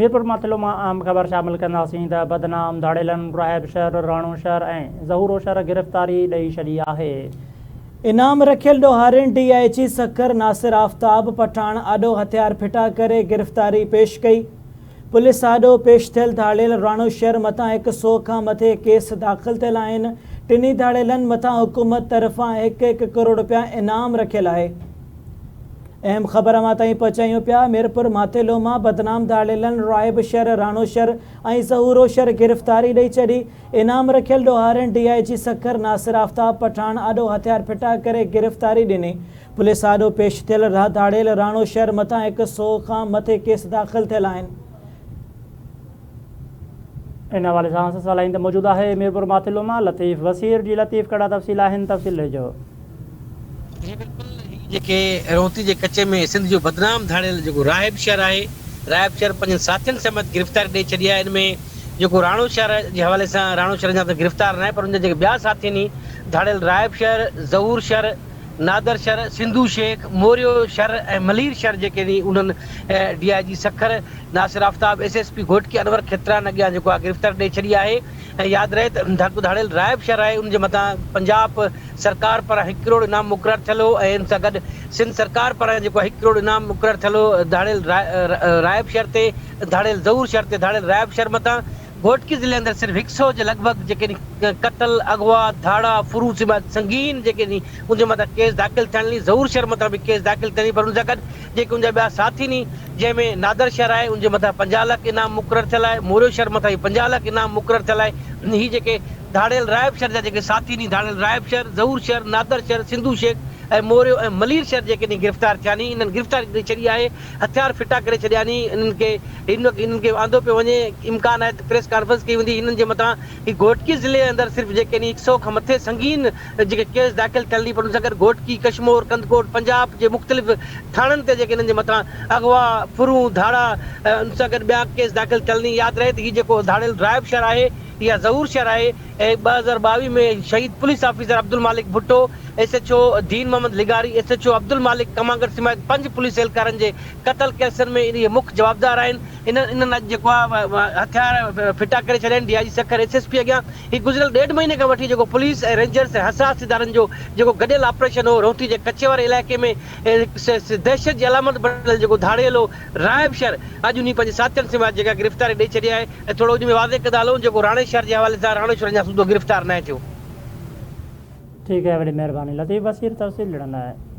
ميرپور ماٿيلو مان اهم خبر شامل ڪنداسين ته بدنام ڌاڙيلن راهب شر، راڻو شر ۽ ظهورو شر گرفتاري ڏئي ڇڏي آهي. انعام رکيل ڏوهارين D I G Sukkur Nasir Aftab Pathan آڏو هٿيار ڦٽا ڪري گرفتاري پيش ڪئي. پوليس آڏو پيش ٿيل ڌاڙيل راڻو شر مٿان هڪ سئو کان مٿي ڪيس داخل ٿيل آهن. ٽنهي ڌاڙيلن مٿان حڪومت طرفان هڪ هڪ ڪروڙ رپيا انعام رکيل آهي. اهم خبر اوهان تائين پهچايون پيا، ميرپور ماٿيلو مان بدنام ڌاڙيلن راهب شر، راڻو شر ۽ ظهورو شر گرفتاري ڏئي ڇڏي، انعام رکيل ڏوهارين D I G Sukkur Nasir Aftab Pathan آڏو هٿيار ڦٽا ڪري گرفتاري ڏني، پوليس آڏو پيش ٿيل ڌاڙيل راڻو شر مٿان هڪ سئو کان مٿي ڪيس داخل ٿيل آهن. ان حوالي سان اسان سان لائين تي موجود آهي ميرپور ماٿيلو مان لطيف وسير جي لطيف ڪهڙا تفصيل آهن تفصيل ڏجو. جي بلڪل هي جيڪي رونتي جي ڪچي ۾ سنڌ جو بدنام ڌاڙيل جيڪو راهب شر آهي راهب شر پنهنجن ساٿين سميت گرفتاري ڏئي ڇڏي آهي ان ۾ جيڪو راڻو شر جي حوالي سان راڻو شر اڃا تائين گرفتار ناهي پر ان جا جيڪي ٻيا ساٿين هي ڌاڙيل راهب شر ظهور شر نادر شر سنڌو شيخ موريو شر ۽ ملير شر جيڪي انهن D I G Sukkur Nasir Aftab, S S P Ghotki Anwar Khetran اڳيان جيڪو آهي گرفتاري ڏئي ڇڏي آهي ۽ ياد رهي ته ڌاڪو ڌاڙيل رائب شھر آهي ان جي مٿان پنجاب سرڪار پاران هڪ ڪروڙ انعام مقرر ٿيل هو ۽ ان سان گڏ سنڌ سرڪار پاران جيڪو آهي هڪ ڪروڙ انعام مقرر ٿيل هو ڌاڙيل رائب شھر تي ڌاڙيل ظهور شھر تي ڌاڙيل رائب شھر مٿان گهوٽڪي ضلعي اندر صرف هڪ سئو جي لڳ ڀڳ جيڪي قتل، اغوا، ڌاڙا، ڦرون سميت سنگين جيڪي ان جي مٿان ڪيس داخل ٿيڻ لي ظهور شھر مٿان به ڪيس داخل ٿيڻ لي پر ان سان گڏ جيڪي ان جا ٻيا ساٿي ني جنهن ۾ نادر شھر آهي ان جي مٿان 50 لک انعام مقرر ٿيل آهي موريو شھر مٿان به 50 لک انعام مقرر ٿيل آهي هي جيڪي ڌاڙيل رائب شھر جا جيڪي ساٿي ني ڌاڙيل رائب شھر، ظهور شھر، نادر شھر، سنڌو شيخ ۽ موريو ۽ ملير شھر جيڪي ني گرفتار ٿيا ني انهن گرفتاري ڏئي ڇڏي آهي هٿيار ڦٽا ڪري ڇڏيا ني انهن کي هن وقت انهن کي آندو پيو وڃي امڪان آهي ته پريس ڪانفرنس ڪئي ويندي هنن جي مٿان هي گهوٽڪي ضلعي اندر صرف جيڪي ني هڪ سئو کان مٿي سنگين جيڪي ڪيس داخل ٿيل ني پر ان سان گڏ گهوٽڪي، ڪشمور، ڪنڌڪوٽ، پنجاب جي مختلف ٿاڻن تي جيڪي انهن جي مٿان اغوا، ڦرون، ڌاڙا ان سان گڏ ٻيا ڪيس داخل ٿيل ني ياد رهي ته هي جيڪو ڌاڙيل رائب شھر آهي يا ظهور شھر آهي ۽ 2022 ۾ شهيد police officer Abdul Malik Bhutto, S H O Din Muhammad لغاري، S H O Abdul Malik Kamangar سميت پنج پوليس اهلڪارن جي قتل ڪيسن ۾ اهي مک جوابدار آهن. انهن انهن اڄ جيڪو آهي هٿيار ڦٽا ڪري ڇڏيا آهن D I G Sukkur S S P اڳيان هي گذريل ڏيڍ مهيني کان وٺي جيڪو پوليس ۽ رينجرز ۽ حساس ادارن جو جيڪو گڏيل آپريشن هو رونتي جي ڪچي واري علائقي ۾ هڪ دهشت جي علامت بڻيل جيڪو ڌاڙيل هو راهب شر اڄ انهي پنهنجي ساٿين سميت جيڪا گرفتاري ڏئي ڇڏي آهي ۽ ٿورو ان ۾ واضح ڪندا هلون جيڪو راڻي شھر جي حوالي سان راڻي شھر اڃا سوڌو گرفتار ناهي ٿيو. ٺيڪ آهي وڏي مهرباني لطيف بصير تفصيل ڏيڻ لاء.